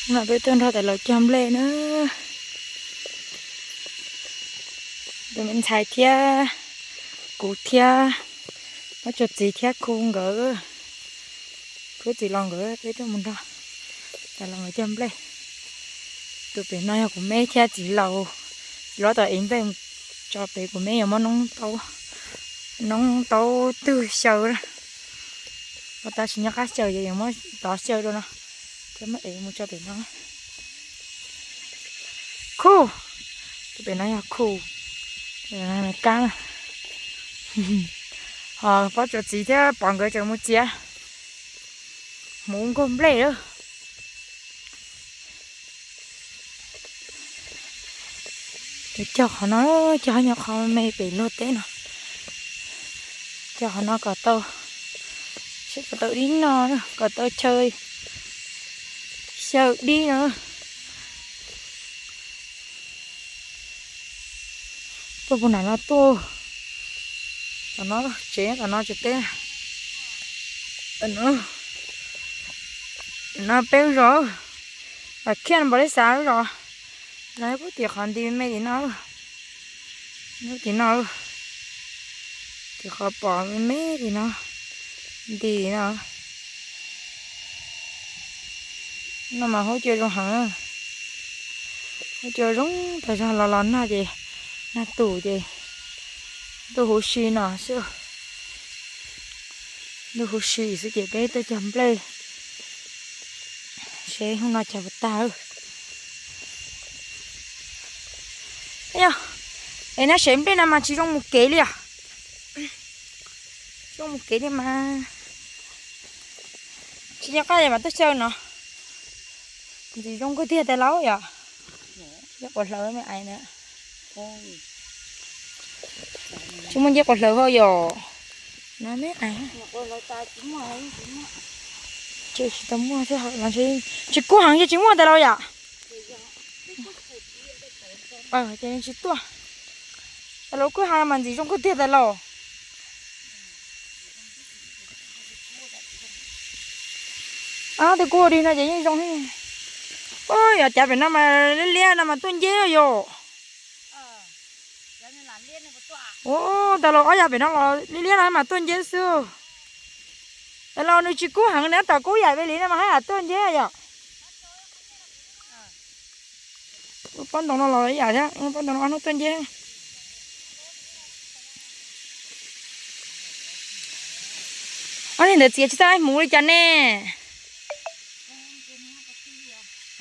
No peb tuaj nrog tais laus cog nplej na. Tus me ntxhais thiab kuv thiab Pob Tsuas txiv thiab Khu nkawd, Khu txiv laus nkawd peb tuaj mus nrog tais laus nkawd cog nplej. Tus pem no yog kuv me thiab txiv laus, txiv laus tau ev nplej mus tso pem, kuv me yuav muab noob taub twg xyaw, ua tab sis nyob qab xyaw ces yuav muab tov xyaw rau no thiab muab ev mus tso pem no. Khu, tus pem no yog Khu, Kab na. Ho Pob Tsuas txiv thiab Pov nkawd tseem mus txiav hmuv nkaug nplej lawm. Cog qhov no, cog nyob qhov me pem luag teb no. Cog qhov no kom tau, seb kom tau dib no, kom tau chaw xyaw dib no. Tuaj puag nram no tuaj, tom no tsev, tom no tsev teb. No peb lub zos, khiaj npaum li xav lub zos. No kuj tim qhov nti me li no, tim no, tim qhov pom me li no, nti no. No mas huab cua zoo heev, huab cua zoo tas zog, los los nag ces, nag tus ces ntuj huv si no xwb. Ntuj huv si xwb ces peb tuaj cog nplej seb hnub no cog puas tag. Yog, es nab sev nplej no mas tsis zoo mus kev li os. Zoo mus kev li mas tsis nco qab es mam tuaj xyaw no. Ntxim zoo kawg tiag tais laus yom. Ncej quav hlawv me ais na. Tsis muaj ncej quav hlawv ho yom. No me ais. Ces tsis tau muaj thiab, tsis kub heev ces tsis muaj tais laus yom. Ces tsis tuaj. Tais laus kub heev mas ntxim zoo kawg tiag tais laus. Tus kub dig no ces yeej zoo. Yog cav pem no mas liab liab no mas tuaj nceb yom. Ua tais laus ob yav pem no los liab liab no mas tuaj nceb xwb. Tais laus nws tsis kub heev na, tom kub yam li no mas haj yam tuaj nceb yom. Pob ntoo no los ib yam thiab, pob ntoo no ob hnub tuaj nceb. Ob niag ntawd txiav tsis tau hmuv li cas ne.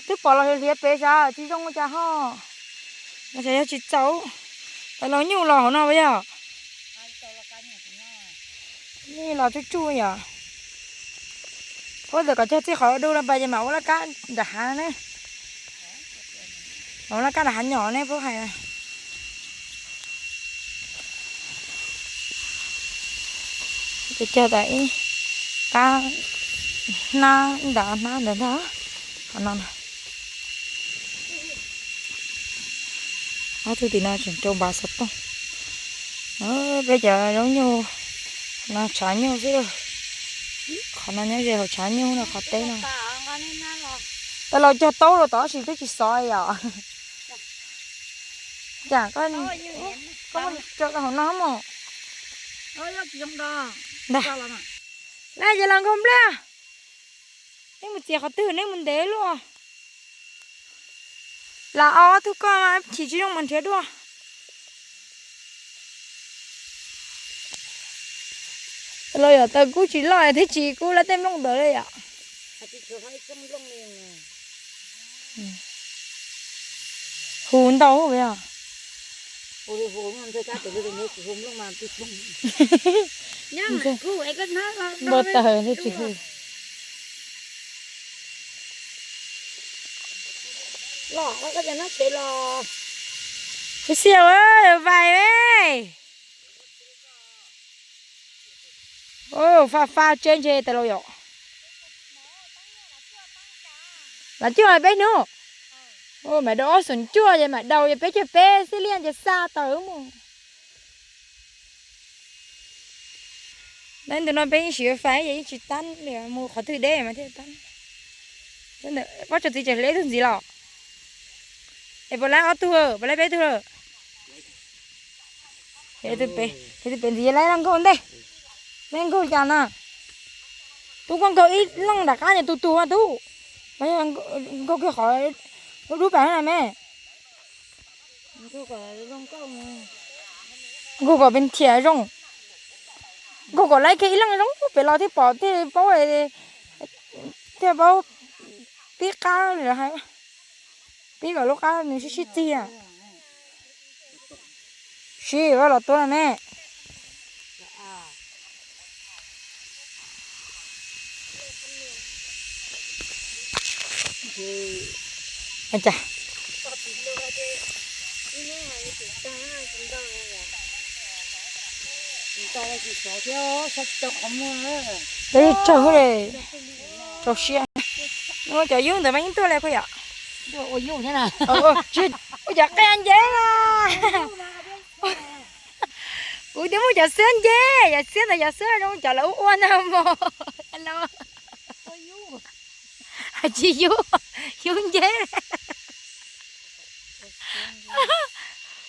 Twb pom los hliav pem sav tsis zoo ua cas ho. Los sav yog tsis txaus. Tais laus nyuj los hauv no puas yog? Nyuj los tsuj tsuj yom. Puab txawm kom cog txij qhov du no pas ces mam ua laj kab nram hav ne. Mam ua laj kab nram hav nyom ne puab hais. Ces cog tas ib kab hnab ntawd, hnab ntawd ntag. Qhov no na. Ob tug tim no tseem rau npav xov tooj. Peb cov zaub nyuj no tshav nyuj xwb lauj. Qhov no nyob ze hauv tshav nyuj no qhov teb no. Tais laus cog taub los tod sis twb tsis xov yom. Cas koj tso rau hauv no mog. Ntag. Na ces los nkaug nplej. Neb mus txiav qhov twg, neb mus ntev luaj. Lam ob tug koj mas chim tsis zoo mas nrhiav dua. Los yog taw kub tsis loj thiab tsis kub lab tej nplooj ntawd li yom. Hu ntau yog. Npau taws thiab tsis hu. Kuv xiam vais me. Faj faj tseb ntshe tas los yom. Las cuaj peb hnub. Mam dau ob xoom cuaj ces mam dau ces peb caug peb xib liaj ces xa taws mus. Ntu no peb yeej siv fais ces yeej tsis tab, mus qhov twg deb mas thiaj tab. Pob tsuas txiv tseem hle ib tug ntxiv los. Es puas laib ob tug, puas laib peb tug lawm? Tus pem ntxiv laib los nkaug ntej. Laib nkaug li cas na? Tub kuj nkaug ib leej nram qab ces tus tus tub. Nkaug kiag qhov dub dub pem na me. Nkaug kom peb thiaj zoo. Nkaug kom laib kiag ib leej zoo pem los thiaj pom thiaj paub, thiaj paub pib qab lawm hais. Pib kom lub qab nws sib sib txiag. Sib los tuab na me. Peb tsawg, rau siab. Muab cov yub ntawd mas yeej tuaj li kuj yom. Ua cov qia nceb na. Kuv twb muab cov xwab nceb, cov xwab ntawd cov xwab zoo cov lawv ua ua ntag mog. Tsis yub, yub nceb.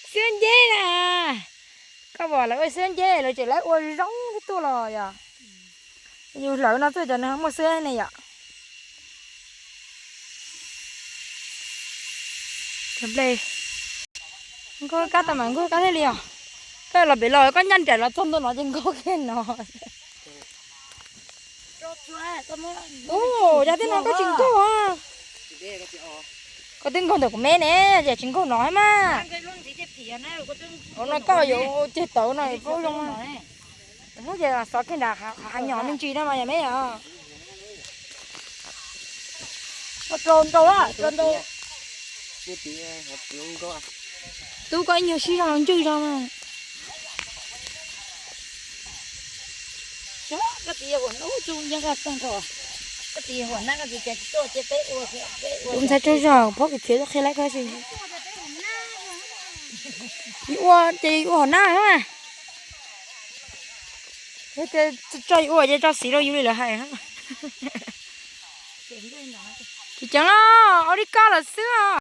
Xwab nceb na. Koj pom lawv ua xwab nceb lawv tseem laib ua zoo thiab tuaj los yom. Yus hlawv no xwb cov nws muaj xwab ne yom. Nkaug kab tau mas nkaug kab thiaj li os. Koj los pem los koj ncaj nraim los txog ntua no ces nkaug kiag no. Ua cas tej no koj tsis nkaug? Koj twb nkaug ntawm kuv me ne, ces tsis nkaug no mas. Ua no koj yuav ceg tawv no paub zoo. Hnub ces xov kiag nram hav nyom me ntsis no mas yog me os. Tub koj ib nyuag sib zog ntswj zog mas. Tus ntxhais tsaug zog phob kis khiav qhia laib koj si. Ua ces ua hauv nab mas. Tso ua ces tso xis rau yus li lawv hais. Tsis ceev los ua li koj lawm xwb.